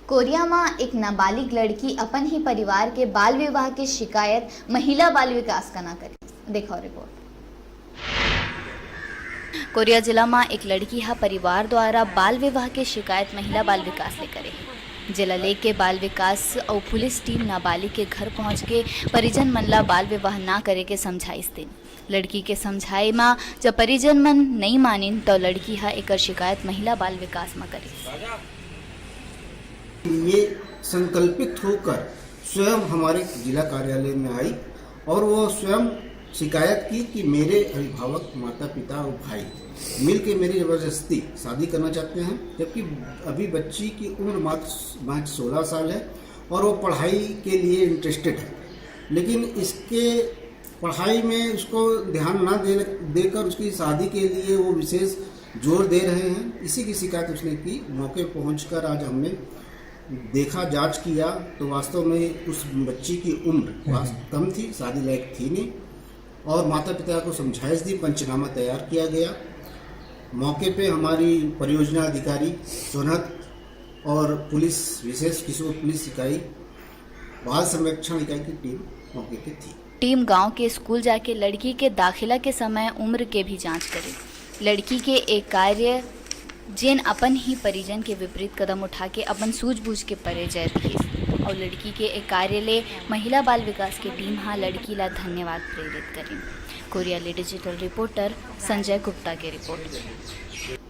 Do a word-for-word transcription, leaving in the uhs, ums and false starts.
कोरिया म एक नाबालिग लड़की अपन ही परिवार के बाल विवाह के शिकायत महिला बाल विकास कना करिस। देखो रिपोर्ट। कोरिया जिला म एक लड़की ह परिवार द्वारा बाल विवाह के शिकायत महिला बाल विकास ले करे हे, जेला लेके बाल विकास अउ पुलिस टीम नाबालिग के घर पहुंच के परिजन मन ला बाल विवाह ना करे के समझाइस दिन। लड़की के समझाए म जब परिजन मन नइ मानिन, त लड़की ह एकर शिकायत महिला बाल विकास म करिस। ये संकल्पित होकर स्वयं हमारे जिला कार्यालय में आई और वो स्वयं शिकायत की कि मेरे अभिभावक, माता पिता और भाई मिलके मेरी ज़बरदस्ती शादी करना चाहते हैं, जबकि अभी बच्ची की उम्र मात्र, मात्र सोलह साल है और वो पढ़ाई के लिए इंटरेस्टेड है, लेकिन इसके पढ़ाई में उसको ध्यान ना दे, देकर उसकी शादी के लिए वो विशेष जोर दे रहे हैं। इसी की शिकायत उसने की। मौके पहुंचकर आज हमने देखा, जांच किया, तो वास्तव में उस बच्ची की उम्र वास-, कम थी, शादी लायक थी नहीं। और माता पिता को समझाइश दी, पंचनामा तैयार किया गया। मौके पे हमारी परियोजना अधिकारी सोनत और पुलिस, विशेष किशोर पुलिस इकाई, बाल संरक्षण इकाई की टीम मौके पे थी। टीम गांव के स्कूल जाके लड़की के दाखिला के समय उम्र के भी जांच करे। लड़की के एक कार्य, जेन अपन ही परिजन के विपरीत कदम उठा के अपन सूझबूझ के परे जर रिहिस, अउ लड़की के एक कार्य ले महिला बाल विकास के टीम ह लड़की ला धन्यवाद प्रेरित करिन। कोरिया ले डिजिटल रिपोर्टर संजय गुप्ता के रिपोर्ट।